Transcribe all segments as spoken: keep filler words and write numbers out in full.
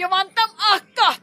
یہِ وَن تَم اَکھ کَتھ،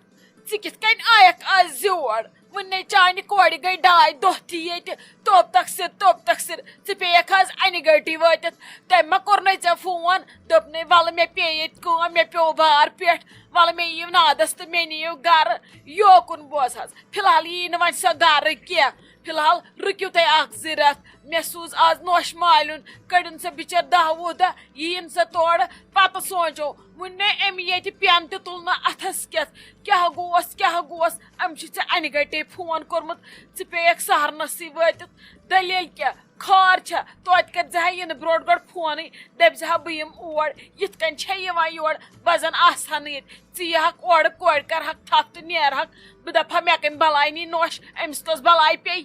ژٕ کِتھ کٔنۍ آیَکھ آز یور؟ وُنہِ چانہِ کورِ گٔے ڈاے دۄہ تہِ ییٚتہِ، توٚپ تَکھ سِر، توٚپ تَکھ سِر۔ ژٕ پیٚیَکھ آز اَنہِ گٲٹی وٲتِتھ۔ تٔمۍ ما کوٚرنَے ژےٚ فون؟ دوٚپنَے، "وَلہٕ مےٚ پیٚیہِ ییٚتہِ کٲم، مےٚ پیوٚو بار پٮ۪ٹھ، وَلہٕ مےٚ یِیِو نادَس تہٕ مےٚ نِیِو گَرٕ۔" یوکُن بوز حظ، فی الحال یی نہٕ وۄنۍ سۄ گَرٕ کینٛہہ۔ فی الحال رُکِو تُہۍ اَکھ زٕ رٮ۪تھ۔ مےٚ سوٗز آز نوشہِ مالیُن، کٔڑِن سۄ بِچٲر دَہ وُہ دۄہ، یِیِن سۄ تورٕ۔ پَتہٕ سونٛچو، وُنہِ نے أمۍ ییٚتہِ پٮ۪ن تہِ تُل نہٕ اَتھَس کٮ۪تھ۔ کیٛاہ گوس، کیٛاہ گوس؟ أمۍ چھُ ژےٚ اَنہِ گَٹے فون کوٚرمُت، ژٕ پیٚیَکھ سہرنَسٕے وٲتِتھ۔ دٔلیٖل کیٛاہ؟ خار چھا؟ توتہِ کٔرۍ زِ ہا یِنہٕ برونٛٹھ گۄڈٕ فونٕے، دٔپۍ زِ ہا، "بہٕ یِمہٕ اور، یِتھ کٔنۍ چھےٚ یِوان یور، بہٕ زَن آسہٕ ہا نہٕ ییٚتہِ۔ ژٕ یِہَکھ اورٕ کورِ کَرٕہَکھ تھَپھ تہٕ نیرہَکھ۔" بہٕ دَپہٕ ہا، مےٚ کَمہِ بَلاے نی نوش، أمِس کۄس بَلاے پیٚیہِ؟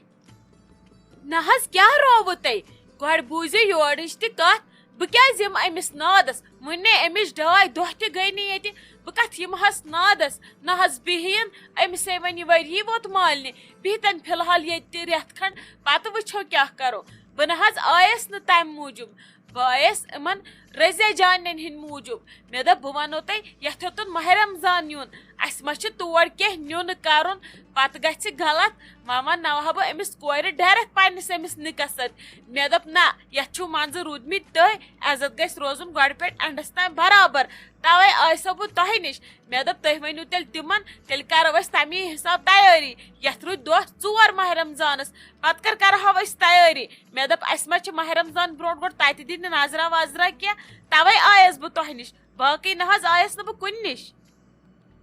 نہ حظ، کیٛاہ رووٕ تۄہہِ؟ گۄڈٕ بوٗزِو یورٕچ تہِ کَتھ۔ بہٕ کیٛازِ یِمہٕ أمِس نادَس؟ وُنہِ نے أمِس ڈاے دۄہ تہِ گٔے نہٕ ییٚتہِ۔ بہٕ کَتھ یِمہٕ ہَس نادَس؟ نہ حظ، بِہِن، أمِس ہے وۄنۍ یہِ ؤری ووت مالنہِ۔ بِہتَن فی الحال ییٚتہِ تہِ رٮ۪تھ کھنٛڈ، پَتہٕ وٕچھو کیٛاہ کَرو۔ بہٕ نہ حظ آیَس نہٕ تَمہِ موٗجوٗب، بہٕ آیَس یِمَن رضیہ جانٮ۪ن ہِنٛدۍ موٗجوٗب۔ مےٚ دوٚپ، بہٕ وَنو تۄہہِ، یَتھ ہیوٚتُن ماہِ رمضان یُن، اَسہِ ما چھِ تور کینٛہہ نیُن کَرُن، پَتہٕ گژھِ غلط۔ وۄنۍ وَنناوہا بہٕ أمِس کورِ direct پنٛنِس أمِس نِکَس سۭتۍ۔ مےٚ دوٚپ، نہ، یَتھ چھُو منٛزٕ روٗدمٕتۍ تُہۍ، عزت گژھِ روزُن گۄڈٕ پٮ۪ٹھ اٮ۪نٛڈَس تام برابر۔ تَوَے آیسو بہٕ تۄہہِ نِش۔ مےٚ دوٚپ، تُہۍ ؤنِو تیٚلہِ تِمَن، تیٚلہِ کَرو أسۍ تَمی حِساب تیٲری۔ یَتھ روٗدۍ دۄہ ژور ماہِ رمضانَس، پَتہٕ کَر کَرہو أسۍ تیٲری؟ مےٚ دوٚپ، اَسہِ ما چھِ ماہِ رمضان برونٛٹھ گۄڈٕ تَتہِ دِنہِ نظرا وظرا کینٛہہ؟ تَوَے آیَس بہٕ تۄہہِ نِش، باقٕے نہ حظ آیَس نہٕ بہٕ کُنہِ نِش۔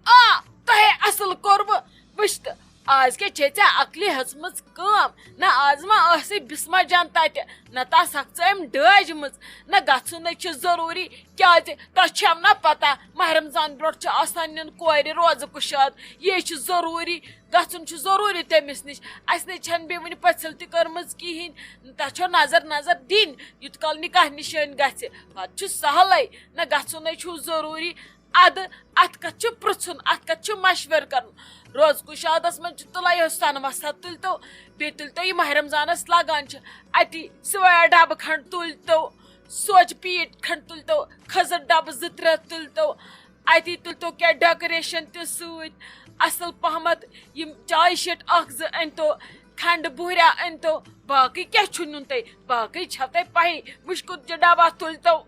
آ، تۄہے اصل کوٚروٕ۔ وٕچھ تہٕ، آز کیٛاہ چھے ژےٚ عقلہِ ہیژمٕژ کٲم؟ نہ آز ما ٲسٕے بسمہ جان تتہِ، نہ تس ہکھ ژٕ أمۍ ڈٲجمٕژ، نہ گژھُن نَے چھُ ضروٗری۔ کیٛازِ تۄہہِ چھَو نہ پتہ، ماہِ رمضان برونٛٹھ چھُ آسان نیُن کورِ روزٕ کُشاد، یے چھُ ضروٗری، گژھُن چھُ ضروٗری تٔمِس نِش۔ اَسہِ نَے چھَنہٕ بیٚیہِ وُنہِ پٔژھِل تہِ کٔرمٕژ کِہیٖنۍ، تۄہہِ چھَو نظر نظر دِنۍ، یوٗت کال نکاح نِشٲنۍ گژھِ، پتہٕ چھُ سہلٕے، نہ گژھُن نَے چھُو ضروٗری۔ ادٕ اتھ کتھ چھُ پرژھُن، اتھ کتھ چھُ مشورٕ کرُن؟ روزٕ کُشادس منٛز چھُ تُلان یِہوٚے سۄنہٕ مسا تُلۍ تو، بیٚیہِ تُلۍ تو یہِ ماہِ رمضانس لگان چھِ، اتی سِویا ڈبہٕ کھنڈ تُلۍ تو، سوچہِ پیٖٹ کھنڈ تُلۍ تو، کھٔزٕر ڈبہٕ زٕ ترٛےٚ تُلۍ تو، اتی تُلۍ تو کینٛہہ decoration تہِ سۭتۍ، اصل پہمتھ یِم چایہِ شیٹ اکھ زٕ أنۍ تو، کھنڈٕ بُہریا أنۍ تو۔ باقٕے کیٛاہ چھُ نیُن تۄہہِ؟ باقٕے چھو تۄہہِ پَیی، وٕچھ کوٚت چھُ ڈبہٕ تُلۍ تو۔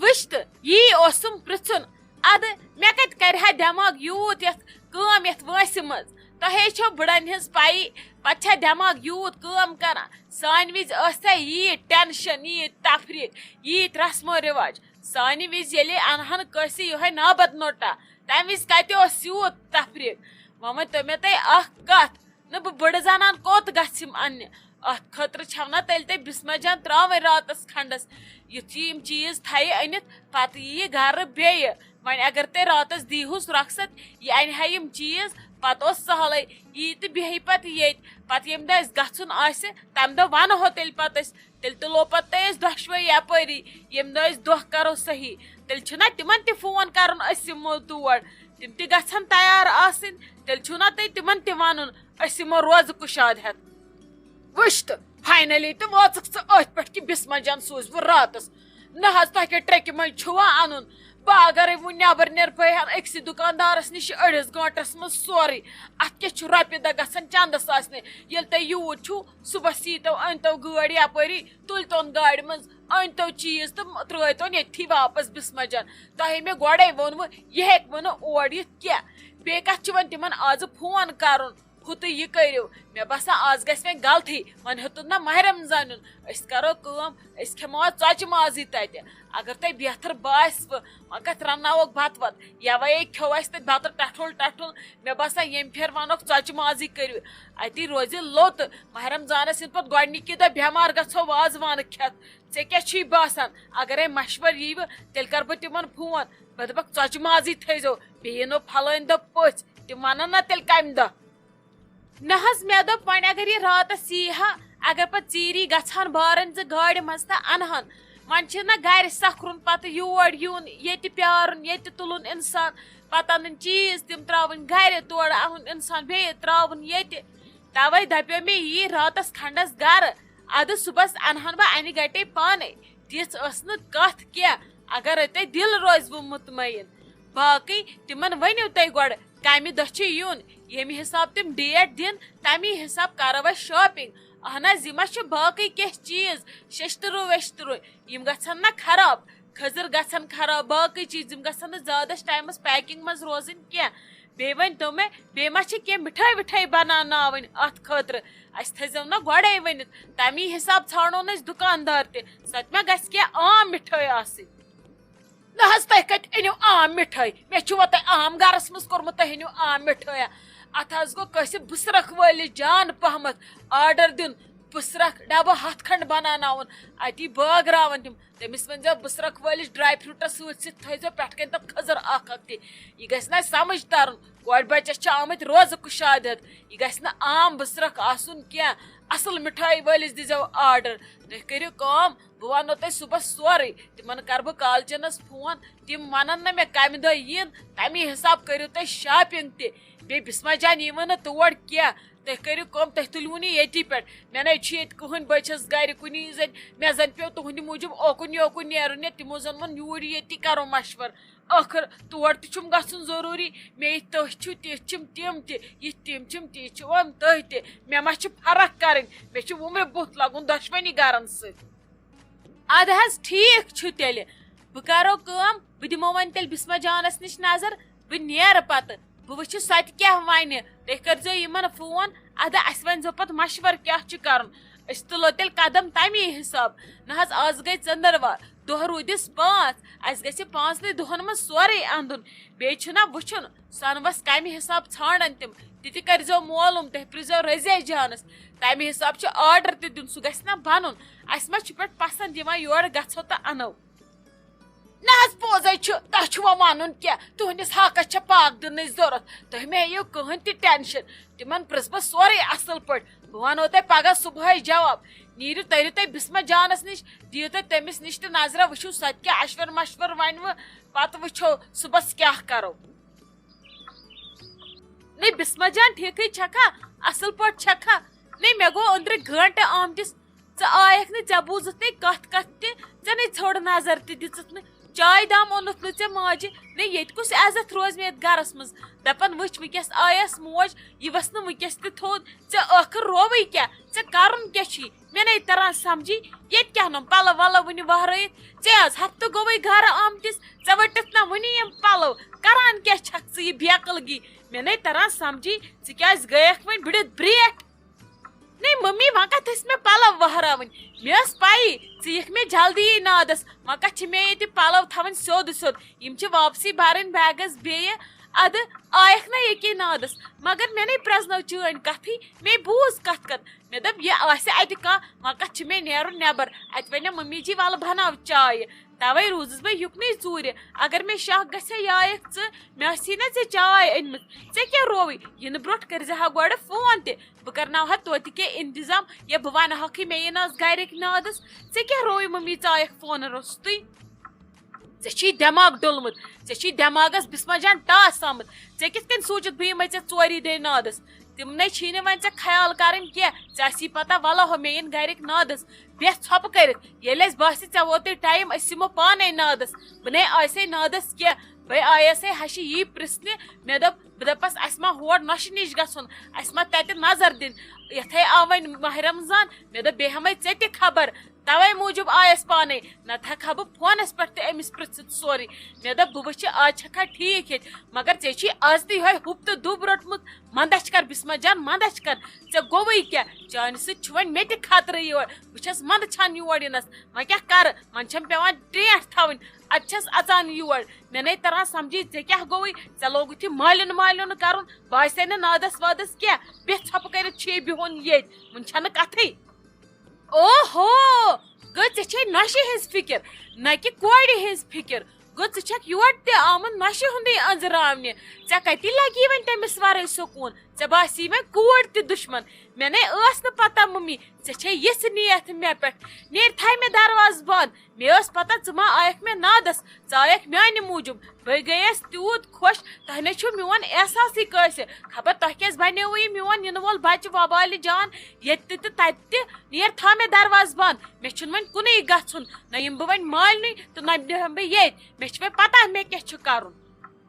وٕچھ تہٕ، یی اوسُم پرژھُن۔ ادٕ مےٚ کتہِ کرِ ہا دٮ۪ماغ یوٗت یتھ کٲم یتھ وٲنٛسہِ منٛز؟ تۄہے چھو بٕڑن ہٕنٛز پَیی، پتہٕ چھا دٮ۪ماغ یوٗت کٲم کران؟ سانہِ وِزِ ٲس سا ییٖتۍ tension، ییٖتۍ تفریٖق، ییٖتۍ رسم و رواج۔ سانہِ وِزِ ییٚلے انہن کٲنٛسہِ یِہوٚے نابد نوٹا، تمہِ وِزِ کتہِ اوس یوٗت تفریٖق؟ وۄنۍ ؤنۍ تو مےٚ تُہۍ اکھ کتھ، نہ بہٕ بٕڑٕ زنان کوٚت گژھِ یِم اننہِ؟ اتھ خٲطرٕ چھو نہ تیٚلہِ تۄہہِ بسمہ جان ترٛاوٕنۍ راتس کھنڈس۔ یُتھ یہِ یِم چیٖز تھایہِ أنِتھ، پتہٕ ییہِ گرٕ بیٚیہِ۔ وۄنۍ اگر تۄہہِ راتس دیٖہُس رۄخصت، یہِ انہِ ہا یِم چیٖز، پتہٕ اوس سہلٕے۔ یی تہٕ بیٚہہِ پتہٕ ییٚتہِ۔ پتہٕ ییٚمہِ دۄہ اسہِ گژھُن آسہِ، تمہِ دۄہ ونہو تیٚلہِ پتہٕ أسۍ۔ تیٚلہِ تُلو پتہٕ تۄہہِ أسۍ دۄشوے یپٲری، ییٚمہِ دۄہ أسۍ دۄہ کرو صحیح۔ تیٚلہِ چھُنہ تِمن تہِ فون کرُن، أسۍ یِمو تور۔ تِم تہِ گژھن تیار آسٕنۍ۔ تیٚلہِ چھُو نہ تۄہہِ تِمن تہِ ونُن، أسۍ یِمو روزٕ کُشاد ہٮ۪تھ۔ وٕچھ تہٕ، finally تہٕ وٲژٕکھ ژٕ أتھۍ پٮ۪ٹھ کہِ بسمہ جان سوٗزوٕ راتس۔ نہ حظ، تۄہہِ کیٛاہ ٹرٛیکہِ منٛز چھُوا انُن؟ بہٕ اگرے وۄنۍ نٮ۪بر نیرٕ، بہٕ ہٮ۪ن أکسٕے دُکاندارس نِش أڑِس گٲنٛٹس منٛز سورُے۔ اتھ کیٛاہ چھُ رۄپیہِ دہ گژھان چندس آسنہِ؟ ییٚلہِ تۄہہِ یوٗت چھُو، صُبحس ییٖتو، أنۍتو گٲڑۍ یپٲری، تُلۍتون گاڑِ منٛز، أنۍتو چیٖز تہٕ ترٛٲیتون ییٚتھی واپس بسمہ جان۔ تۄہے مےٚ گۄڈے ووٚنوٕ، یہِ ہیٚکہِ وۄنۍ نہٕ اور یِتھ کینٛہہ۔ بیٚیہِ کتھ چھُ وۄنۍ تِمن آزٕ فون کرُن، ہُہ تہٕ یہِ کٔرِو۔ مےٚ باسان، آز گژھِ وۄنۍ غلطی، وۄنۍ ہیوٚتُن نہ ماہِ رمضانُن۔ أسۍ کرو کٲم، أسۍ کھٮ۪مو آز ژۄچہِ مازٕے تتہِ۔ اگر تۄہہِ بہتر باسِوٕ، وۄنۍ کتھ رنناووکھ بتہٕ وتہٕ، یوے کھیوٚو اسہِ تتہِ بتہٕ ٹٹھُل ٹٹھُل۔ مےٚ باسان، ییٚمہِ پھِرِ ونوکھ، ژۄچہِ مازٕے کٔرِو، اتی روزِ لوٚت۔ ماہِ رمضانس یِنہٕ پتہٕ گۄڈنِکی دۄہ بٮ۪مار گژھو وازوانہٕ کھٮ۪تھ۔ ژےٚ کیٛاہ چھُے باسان؟ اگرے مشور ییٖوٕ، تیٚلہِ کرٕ بہٕ تِمن فون، بہٕ دپکھ، ژۄچہِ مازٕے تھٲیزیو، بیٚیہِ یِنو پھلٲنۍ دۄہ پٔژھۍ، تِم ونن نہ تیٚلہِ کمہِ دۄہ؟ نہ حظ، مےٚ دوٚپ، وۄنۍ اگر یہِ راتس ییہِ ہا، اگر پتہٕ ژیٖری گژھٕ ہن بارن زٕ گاڑِ منٛز تہٕ انہٕ ہن۔ وۄنۍ چھِ نہ گرِ سکھرُن، پتہٕ یور یُن، ییٚتہِ پیارُن، ییٚتہِ تُلُن انسان، پتہٕ انٕنۍ چیٖز تِم ترٛاوٕنۍ گرِ، تورٕ انُن انسان بیٚیہِ ترٛاوُن ییٚتہِ۔ توے دپیو مےٚ، یی راتس کھنڈس گرٕ، ادٕ صُبحس انہٕ ہن بہٕ انہِ گٹے پانے۔ تِژھ ٲس نہٕ کتھ کینٛہہ، اگرے تۄہہِ دِل روزوٕ مطمئن۔ باقٕے تِمن ؤنِو تُہۍ گۄڈٕ کمہِ دۄہ چھُ یُن، ییٚمہِ حساب تِم ڈیٹ دِن، تمی حساب کرو أسۍ شاپنگ۔ اہن حظ، یہِ ما چھُ باقٕے کینٛہہ چیٖز، ششتٕروٗ وشتٕروٗ، یِم گژھن نہ خراب، کھٔزٕر گژھن خراب، باقٕے چیٖز یِم گژھن نہٕ زیادس ٹایمس پیکنگ منٛز روزٕنۍ کینٛہہ۔ بیٚیہِ ؤنۍ تو مےٚ، بیٚیہِ ما چھِ کینٛہہ مِٹھٲے وِٹھٲے بناوناوٕنۍ اتھ خٲطرٕ؟ اسہِ تھٲیزیو نہ گۄڈے ؤنِتھ، تمی حساب ژھانڈون أسۍ دُکاندار تہِ، سۄ تہِ ما گژھِ کینٛہہ عام مِٹھٲے آسٕنۍ۔ نہ حظ، تُہۍ کتہِ أنِو عام مِٹھٲے؟ مےٚ چھُوا تۄہہِ عام گرس منٛز کوٚرمُت، تُہۍ أنِو عام مِٹھٲے؟ اتھ حظ گوٚو کٲنٛسہِ بٕسرکھ وٲلِس جان پہمتھ آرڈر دیُن، بٕسرکھ ڈبہٕ ہتھ کھنڈ بناوناوُن، اتی بٲگراوان تِم۔ تٔمِس ؤنۍزیو بٕسرکھ وٲلِس ڈراے فروٹس سۭتۍ سۭتۍ تھٲیزیو پٮ۪ٹھ کنہِ تتھ کھٔزٕر اکھ اکھ تہِ۔ یہِ گژھِ نہ اسہِ سمجھ ترُن، کورِ بچس چھِ آمٕتۍ روزٕ کُشاد ہٮ۪تھ، یہِ گژھِ نہٕ عام بٕسرکھ آسُن کینٛہہ۔ اصل مِٹھٲے وٲلِس دیٖزیو آرڈر۔ تُہۍ کٔرِو کٲم، بہٕ ونو تۄہہِ صُبحس سورُے۔ تِمن کرٕ بہٕ کالچنس فون، تِم ونن نہ مےٚ کمہِ دۄہ یِن، تمی حساب کٔرِو تُہۍ شاپنگ تہِ۔ بیٚیہِ بسمہ جان یِوٕ نہٕ تور کینٛہہ۔ تُہۍ کٔرِو کٲم، تُہۍ تُلِوُن یہِ ییٚتی پٮ۪ٹھ۔ مےٚ نَے چھُ ییٚتہِ کٕہٕنۍ، بہٕ چھَس گرِ کُنی زٔنۍ، مےٚ زَن پیوٚو تُہٕنٛدِ موٗجوٗب اوکُن یوکُن نیرُن، یا تِمو زَن ووٚن یوٗرۍ ییٚتی کرو مشورٕ۔ ٲخٕر تور تہِ چھُم گژھُن ضروٗری، مےٚ یِتھ تٔتھۍ چھُ، تِتھۍ چھِم تِم تہِ، یِتھ تِم چھِم، تِتھۍ چھِ یِم تٔتھۍ تہِ۔ مےٚ ما چھِ فرق کرٕنۍ، مےٚ چھِ وُمرِ بُتھ لگُن دۄشوٕنی گرن سۭتۍ۔ اَدٕ حظ ٹھیٖک چھُ تیٚلہِ، بہٕ کرو کٲم، بہٕ دِمو وۄنۍ تیٚلہِ بسمہ جانس نِش نظر، بہٕ نیرٕ پتہٕ، بہٕ وٕچھٕ سۄ تہِ کیٛاہ وَنہِ۔ تُہۍ کٔرزیو یِمن فون، اَدٕ اَسہِ ؤنزیو پتہٕ مشورٕ کیٛاہ چھُ کرُن، أسۍ تُلو تیٚلہِ قدم تَمی حساب۔ نہ حظ، آز گٔے ژٔنٛدٕروار، دۄہ روٗدِس پانٛژھ، اَسہِ گژھِ پانٛژنٕے دۄہن منٛز سورُے اَنُن۔ بیٚیہِ چھُنہ وٕچھُن، سۄنوَس کَمہِ حساب ژھانٛڈن تِم، تہِ تہِ کٔرزیو معلوم، تُہۍ پرٛژھزیو رضیہ جانس، تَمہِ حساب چھُ آرڈر تہِ دیُن، سُہ گژھِ نہ بنُن۔ اَسہِ ما چھُ پٮ۪ٹھ پسنٛد یِوان یورٕ گژھو تہٕ اَنو۔ نہ حظ، پوٚزے چھُ، تۄہہِ چھُوا وَنُن کیٛاہ؟ تُہٕنٛدِس حقس چھےٚ پاک دِنٕچ ضروٗرت، تُہۍ مہ ہیٚیِو کٕہٕنۍ تہِ ٹینشن، تِمن پرٛژھٕ بہٕ سورُے اَصٕل پٲٹھۍ، بہٕ وَنو تۄہہِ پگاہ صُبحٲے جواب۔ نیٖرِو، تٔرِو تُہۍ بسمہ جانس نِش، دِیِو تُہۍ تٔمِس نِش تہِ نظرہ، وٕچھِو سۄ تہِ کیٛاہ اَشوَر مشوَر وَنوٕ، پتہٕ وٕچھو صُبحس کیٛاہ کرو۔ نٔے بسمہ جان، ٹھیکھٕے چھکھا؟ اصل پٲٹھۍ چھکھا؟ نٔے مےٚ گوٚو أنٛدرٕ گٲنٹہٕ آمتِس، ژٕ آیکھ نہٕ، ژےٚ بوٗزُتھ نٔے کتھ کتھ تہِ، ژےٚ نٔے ژھٔڑ نظر تہِ دِژٕتھ نہٕ، چاے دام اوٚنُتھ نہٕ ژےٚ ماجہِ۔ نٔے ییٚتہِ کُس عزت روزِ مےٚ یتھ گرس منٛز؟ دپان وٕچھ، وٕنکیٚس آیس موج، یہِ ؤژھ نہٕ وٕنکیٚس تہِ تھوٚد، ژےٚ ٲخٕر رووٕے کیٛاہ؟ ژےٚ کرُن کیٛاہ چھُے؟ مےٚ نَے تَران سَمجھی، ییٚتہِ کیٛاہ نوٚم پَلو وَلو وٕنہِ وَہرٲیِتھ؟ ژےٚ آز ہفتہٕ گوٚوُے گَرٕ آمتِس، ژےٚ ؤٹِتھ نہ وٕنہِ یِم پَلو؟ کَران کیٛاہ چھَکھ ژٕ یہِ بے عقلگی؟ مےٚ نَے تَران سَمجھی، ژٕ کیٛازِ گٔیَکھ وۄنۍ بٕڈِتھ برٛیٹھ؟ نَے مٔمی، وۄنۍ کَتھ ٲسۍ مےٚ پَلو وَہراوٕنۍ؟ مےٚ ٲس پَیی، ژٕ یِکھ مےٚ جلدی یی نادَس، وۄنۍ کَتھ چھِ مےٚ ییٚتہِ پَلو تھاوٕنۍ سیوٚد سیوٚد؟ یِم چھِ واپسٕے بَرٕنۍ بیگَس بیٚیہِ۔ اَدٕ آیَکھ نہ ییٚکے نادَس، مگر مےٚ نَے پرٛزنٲو چٲنۍ کَتھٕے، مےٚ بوٗز کَتھ کَتھ۔ مےٚ دوٚپ، یہِ آسہِ اَتہِ کانٛہہ، وۄنۍ کَتھ چھِ مےٚ نیرُن نٮ۪بر؟ اَتہِ وَنیٛا مٔمی جی، وَلہٕ بَناو چایہِ۔ تَوَے روٗزٕس بہٕ یُکنُے ژوٗرِ۔ اگر مےٚ شَکھ گژھِ ہا یایَکھ ژٕ، مےٚ آسی نہ ژےٚ چاے أنۍمٕژ، ژےٚ کیٛاہ رووُے؟ یِنہٕ برٛونٛٹھ کٔرۍزِ ہا گۄڈٕ فون تہِ۔ بہٕ کَرناوہا توتہِ کینٛہہ اِنتظام، یا بہٕ وَنہٕ ہاکھٕے مےٚ یِن آز گَرِکۍ نادَس۔ ژےٚ کیٛاہ رووُے مٔمی ژایَکھ فونہٕ روٚستُے؟ ژےٚ چھُے دٮ۪ماغ ڈوٚلمُت، ژےٚ چھُے دٮ۪ماغس بسمہ جان ٹاس آمٕژ۔ ژےٚ کِتھ کٔنۍ سوٗنٛچُتھ بہٕ یِمے ژےٚ ژوری دۄہہِ نادس؟ تِمنٕے چھی نہٕ وۄنۍ ژےٚ خیال کرٕنۍ کینٛہہ، ژےٚ آسی پتہ، ولہ ہو مےٚ یِن گرِکۍ نادس۔ بیٚہہ ژھۄپہٕ کٔرِتھ، ییٚلہِ اسہِ باسہِ ژےٚ ووتُے ٹایم، أسۍ یِمو پانے نادس۔ بہٕ نے آیسے نادس کینٛہہ، بہٕ آیسے ہشہِ یی پرژھنہِ۔ مےٚ دوٚپ، بہٕ دپس، اسہِ ما ہور نۄشہِ نِش گژھُن، اسہِ ما تتہِ نظر دِنۍ؟ یتھے آو وۄنۍ ماہ رمضان، مےٚ دوٚپ، بیٚیہِ ہٮ۪مے ژےٚ تہِ خبر۔ توے موٗجوٗب آیس پانے، نتہٕ ہٮ۪کہٕ ہا بہٕ فونس پٮ۪ٹھ تہِ أمِس پرژھِتھ سورُے۔ مےٚ دوٚپ، بہٕ وٕچھِ، آز چھکھا ٹھیٖک ییٚتہِ، مگر ژےٚ چھُے آز تہِ یِہوے ہُپ تہٕ دُب روٚٹمُت۔ مندچھ کر بسمہ جان، مندچھ کر۔ ژےٚ گوٚوُے کیٛاہ؟ چانہِ سۭتۍ چھُ وۄنۍ مےٚ تہِ خطرٕ یور۔ بہٕ چھس مندٕ چھان یور یِنس۔ وۄنۍ کیٛاہ کرٕ؟ وۄنۍ چھم پٮ۪وان ٹینٹھ تھاوٕنۍ۔ ادٕ چھس اژان یور۔ مےٚ نے تران سمجھی، ژےٚ کیٛاہ گوٚوُے؟ ژےٚ لوگُتھ یہِ مالیُن مالیُن کرُن۔ بہٕ آسے نہٕ نادس وادس کینٛہہ۔ بیٚہہ ژھۄپہٕ کٔرِتھ چھُے بِہُن ییٚتہِ۔ وۄنۍ چھنہٕ کتھٕے۔ اوہو، گٔے ژےٚ چھے نۄشہِ ہٕنٛز فِکر، نہ کہِ کورِ ہٕنٛز فِکر۔ گوٚو ژٕ چھکھ یور تہِ آمُت نۄشہِ ہُنٛدُے أنٛزراونہِ۔ ژےٚ کتی لگی وۄنۍ تٔمِس ورٲے سکوٗن؟ ژےٚ باسی وۄنۍ کوٗر تہِ دُشمن۔ مےٚ نے ٲس نہٕ پتہ ممی، ژےٚ چھے یِژھ نیت مےٚ پٮ۪ٹھ۔ نیر تھاے مےٚ دروازٕ بنٛد۔ مےٚ ٲس پتہ ژٕ ما آیکھ مےٚ نادس، ژٕ آیکھ میانہِ موٗجوٗب۔ بہٕ گٔیس تیوٗت خۄش، تۄہہِ نے چھُو میون احساسٕے کٲنٛسہِ۔ خبر تۄہہِ کیٛازِ بنیووُ یہِ میون یِنہٕ وول بچہٕ وبالہِ جان، ییٚتہِ تہِ تہٕ تتہِ تہِ؟ نیر تھاو مےٚ دروازٕ بنٛد، مےٚ چھُنہٕ وۄنۍ کُنُے گژھُن، نہ یِمہٕ بہٕ وۄنۍ مالنٕے تہٕ نہ بیٚہمہٕ بہٕ ییٚتۍ۔ مےٚ چھِ وۄنۍ پتہ مےٚ کیٛاہ چھُ کرُن۔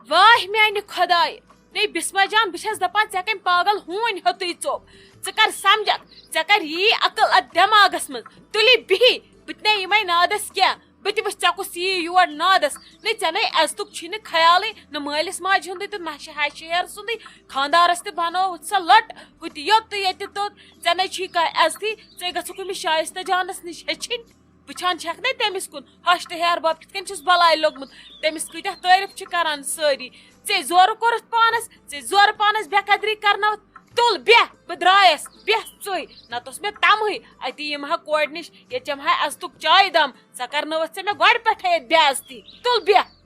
واہ میانہِ خۄدایہِ، نے بسمہ جان، بہٕ چھَس دَپان، ژےٚ کَمہِ پاگل ہوٗنۍ ہیوٚتُے ژوٚپ؟ ژٕ کر سمجھکھ، ژےٚ کر یی عقل اتھ دٮ۪ماغس منٛز؟ تُلِی بِہی، بہٕ تہِ نے یِمے نادس کینٛہہ۔ بہٕ تہِ وٕچھ، ژےٚ کُس یی یور نادس۔ نے ژےٚ نے عزتُک چھُے نہٕ خیالٕے، نہ مٲلِس ماجہِ ہُنٛدُے تہٕ نہ شہہ شہر سُنٛدُے۔ خانٛدارس تہِ بنووُتھ ژےٚ لۄٹ، ہُہ تہِ یوٚت تہٕ ییٚتہِ توٚت۔ ژےٚ نے چھُے کانٛہہ عزتٕے، ژے گژھُکھ أمِس شایستہ جانس نِش ہیٚچھِنۍ۔ وٕچھان چھَکھ نے تٔمِس کُن، ہش تہٕ ہیہر بب کِتھ کٔنۍ چھُس بلاے لوٚگمُت، تٔمِس کۭتیٛاہ تعٲریٖف چھِ کران سٲری۔ ژےٚ زورٕ کوٚرُتھ پانس، ژےٚ زورٕ پانس بے قدری کرنٲوٕتھ۔ تُل بیٚہہ، بہٕ درٛایس، بیٚہہ ژٕے۔ نتہٕ اوس مےٚ تمہٕے، اتی یِمہٕ ہا کورِ نِش، ییٚتہِ چٮ۪مہٕ ہا عزتُک چایہِ دام۔ ژےٚ کرنٲوٕتھ ژےٚ مےٚ گۄڈٕ پٮ۪ٹھے ییٚتہِ بے عزتی۔ تُل بیٚہہ۔